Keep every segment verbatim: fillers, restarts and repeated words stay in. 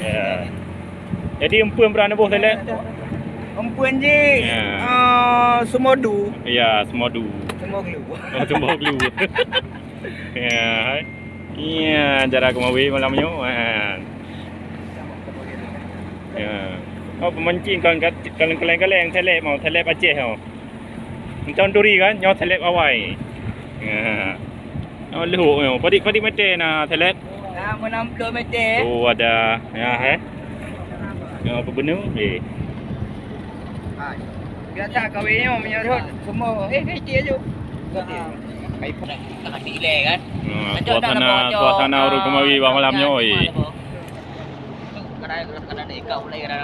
Ya. Jadi, empeuen bra neuboh lé? Empeuen jih, Ya. ah, Sumodu. Ya, Sumodu. Sumoglu. Oh, Sumoglu. Ya, hai. Ya, cara keumawe malam nyoe, ha. Ya. Oh, peumancing kon kat, kon kaleng-kaleng, seleb, oh, seleb Aceh, oh. Macam turi kan, nyoe seleb awai. Ya. Oh, lhok nyoe. Padit, padit meter na seleb? Ah, enam puluh meter. Oh, ada. Ya, eh. Ya, apa benda? Eh. Biasa kawin nyoe meunyoe rhot semua. Eh, eh, dia je. Hai, pernah tak mati gila kan? Ha, suasana, suasana ureueng keumawe bak malam nyoe, oi.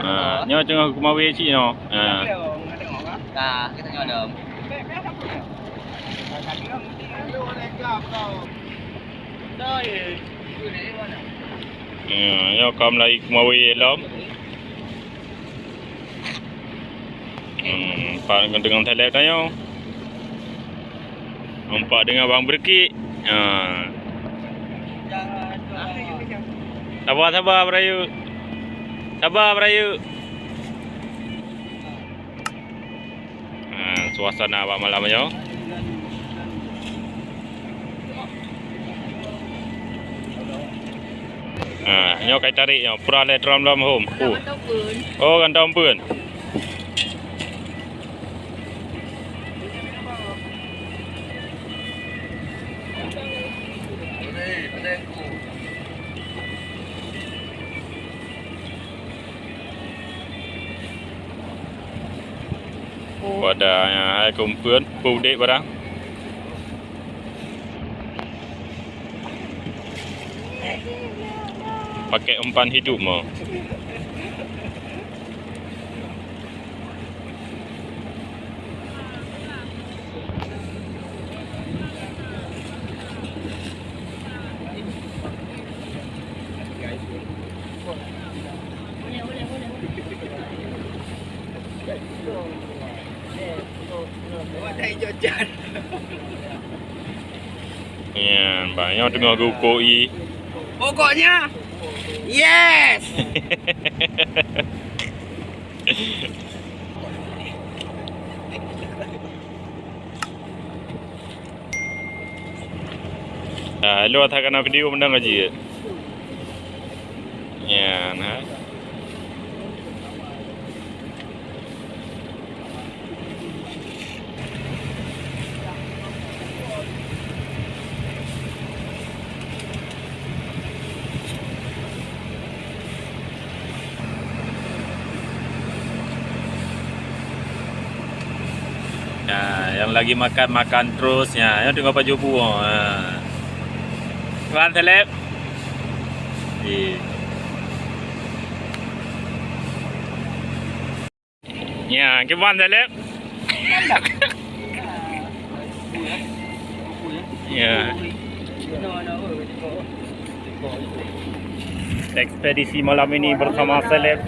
Ha, nyoe teungoh keumawe cit nyoe. Ha. Nah, kita nyoe dong. Ya, nyoe ka mulai keumawe lom. Hmm, nampak deungon seleb tanyoe. Nampak deungon bang beureukiek. Ha. Sabar, sabar, Berayu. Sabar, Berayu. Ha, suasana bak malam nyoe. Ha, nyoe kai tarék nyoe, pura lé drum lom hom. Oh. Oh, gantong pun. Oh, ada nyang hai keu umpeuen, peu udép barang. Pakai umpan hidup mo. Nyan, bang, nyoe teungoh geuko i. Pokoknya, yes! Ah, lôn that kana video meunan ka jeuet. Ya, nah. Ya, nyang lagi makan, makan terus. Ya, nyang teungoh pajoh buah. Ha. Tuan Seleb. Di. Ya, kiban Seleb. Ya. Ekspedisi malam ini bersama Seleb.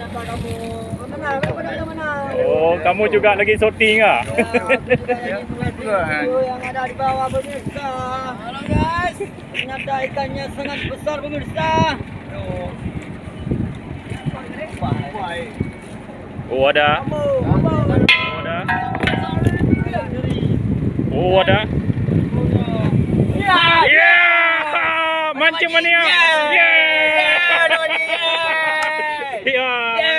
Oh, kamu juga lagi syuting ah? Yang ada di bawah pemirsa. Halo guys. Ternyata ikannya sangat besar pemirsa. Oh, ada. Oh, ada. Oh, ada. Ya. Ya. Mancing mania. Ya. Ya. Ya. Ya.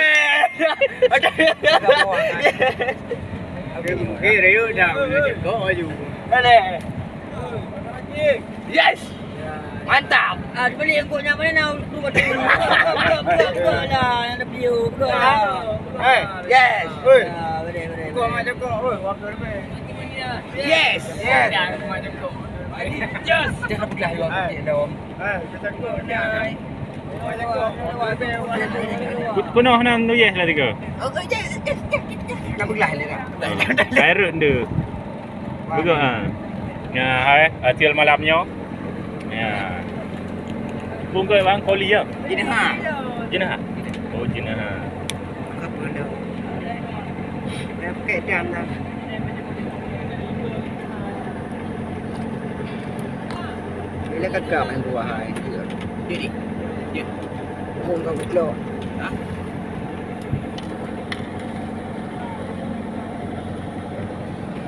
Okey, Rayu dah. Kau aju. Boleh. Yes. Mantap. Ah, beli ekor nyan mana nak? Buka, buka, buka, buka lah. Yang ada view, buka lah. Eh, yes. Oi. Ah, boleh, boleh, boleh. Mak Joko, oi, waktu lebih. Yes. Yes. Mak Joko. Yes. Jangan pegang lu, aku tak ada, Om. Eh, kita go. Ku-, kunoh nan tu yes lah tiga. Nak pegang ni dah. Pirate tu. Betul ha. Ya, hai, hasil malam nyoe. Ya. Bungkoi bang, koli ya? Jinaha. Jinaha. Oh, jinaha. Bukan pun dah. Dah pakai jam dah. Bila kakak main buah hai. Jadi, jadi. Pun kau keplok.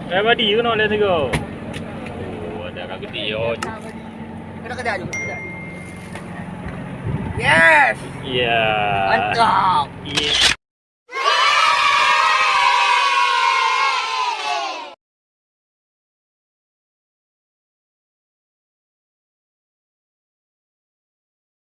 Eh, badi keunoe lé sigoe. Oh, ada ka gede yo. Kena kerja juga. Yes. Ya. Mantap. Iya.